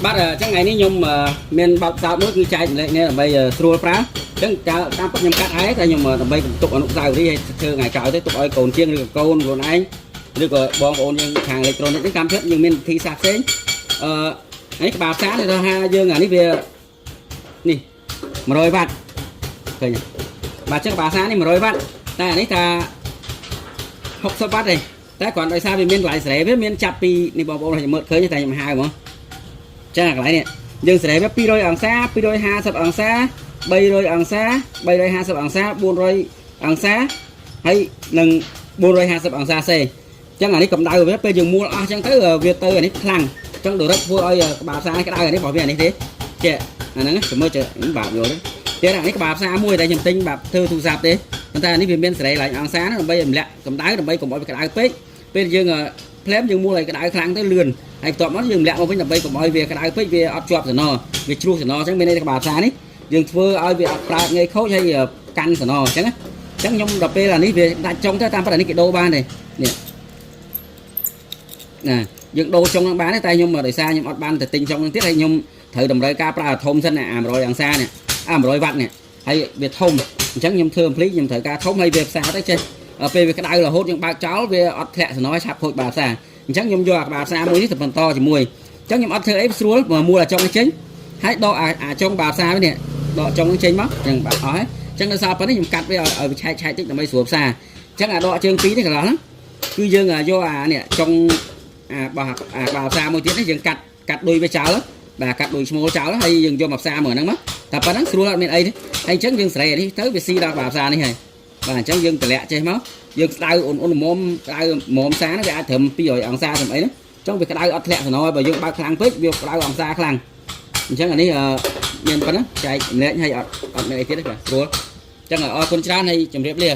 បាទអញ្ចឹងថ្ងៃនេះខ្ញុំមានបទពិសោធន៍មួយគឺចែកម្លែកនេះដើម្បីស្រួលប្រើអញ្ចឹងកាលតាមពិតខ្ញុំកាត់ហើយតែខ្ញុំដើម្បីទុកអនុស្សាវរីយ៍ឲ្យធ្វើថ្ងៃក្រោយទៅទុកឲ្យកូនជាងឬក៏កូនខ្លួនឯងឬក៏បងប្អូនយើងខាងអេឡិចត្រូនិកនេះតាមពិតយើងមានវិធីសាស្ត្រផ្សេងអឺនេះក្បាលផ្សារនេះថាយើងអានេះវានេះ100វ៉ាត់ឃើញទេបាទអញ្ចឹងក្បាលផ្សារនេះ100វ៉ាត់តែអានេះថា60វ៉ាត់ទេតែគ្រាន់ដោយសារវាមានកន្លែងស្រែវាមានចាប់ពីនេះបងប្អូនខ្ញុំមើលឃើញតែខ្ញុំហៅហ្មង ចឹងអាកន្លែងនេះយើងសេរីវា200អង្សា250អង្សា300អង្សា350អង្សា400អង្សាហើយនឹង450អង្សាសេចឹងអានេះកម្ដៅវាពេលយើងមួលអស់ចឹងទៅវាទៅអានេះខ្លាំងចឹងដូរិតធ្វើឲ្យក្បាលផ្សារនេះក្ដៅអានេះរបស់វាអានេះទេចេះអាហ្នឹងចាំមើលចេះបាក់យល់ទេទៀតអានេះក្បាលផ្សារមួយតែខ្ញុំទិញបាក់ធ្វើទូរស័ព្ទទេប៉ុន្តែអានេះវាមានសេរីឡើងអង្សាហ្នឹងដើម្បីឲ្យម្លាក់កម្ដៅដើម្បីកុំឲ្យវាក្ដៅពេកពេលយើងផ្លែមយើងមួលឲ្យក្ដៅខ្លាំងទៅលឿន ហើយបន្ទាប់មកយើងម្លាក់មកវិញដើម្បីកុំឲ្យវាក្តៅពេកវាអត់ជាប់សំណវាជ្រុះសំណអញ្ចឹងមានន័យថាក្បាលផ្សារនេះយើងធ្វើឲ្យវាអត់ប្រើងាយខូចហើយកាន់សំណអញ្ចឹងណាអញ្ចឹងខ្ញុំដល់ពេលអានេះវាដាច់ចុងទៅតាមពិតអានេះគេដូរបានទេនេះណាយើងដូរចុងនឹងបានទេតែខ្ញុំដោយសារខ្ញុំអត់បានទៅទិញចុងនឹងទៀតហើយខ្ញុំត្រូវតម្រូវការប្រើធំសិនណាអា100អង្សានេះអា100វ៉ាត់នេះហើយវាធំអញ្ចឹងខ្ញុំធ្វើអំភ្លីខ្ញុំត្រូវការធំហើយវាផ្សារទៅចេះពេលវាក្តៅរហូតយើងបើកចោលវាអត់ធ្លាក់សំណឲ្យឆាប់ខូចបាផ្សារ អញ្ចឹងខ្ញុំយកអាក្បាលផ្សារមួយនេះទៅបន្តជាមួយអញ្ចឹងខ្ញុំអត់ធ្វើអីស្រួលមកមួលអាចុងនេះចេញហើយដកអាអាចុងបាផ្សារនេះដកចុងនេះចេញមកអញ្ចឹងបាក់អស់ហើយអញ្ចឹងនៅសល់ប៉ុណ្នេះខ្ញុំកាត់វាឲ្យឲ្យវាឆែកឆែកតិចដើម្បីស្រួលផ្សារអញ្ចឹងអាដកជើងពីរនេះកន្លោះហ្នឹងគឺយើងយកអានេះចុងអាបោះអាក្បាលផ្សារមួយទៀតនេះយើងកាត់កាត់ដុយវាចោលបាទកាត់ដុយឈ្មោលចោលហើយយើងយកមកផ្សារមួយហ្នឹងមកតែប៉ុណ្ណឹងស្រួលអត់មានអីទេហើយអញ្ចឹងយើងស្រែនេះទៅវាស៊ីដល់ក្បាលផ្សារនេះហើយបាទអញ្ចឹងយើងតម្លាក់ចេះមក យើងក្តៅអ៊ុនអ៊ុនល្មមក្តៅល្មមសាហ្នឹងវាអាចត្រឹម200អង្សាត្រឹមអីណាចង់វាក្តៅអត់ធ្លាក់សំណហើយបើយើងបើកខ្លាំងពេកវាក្តៅអង្សាខ្លាំងអញ្ចឹងអានេះអឺមានប៉ុណ្ណាចែកម្លែកឲ្យអត់អត់មានអីទៀតទេបាទស្រួលអញ្ចឹងអរគុណច្រើនហើយជម្រាបលា។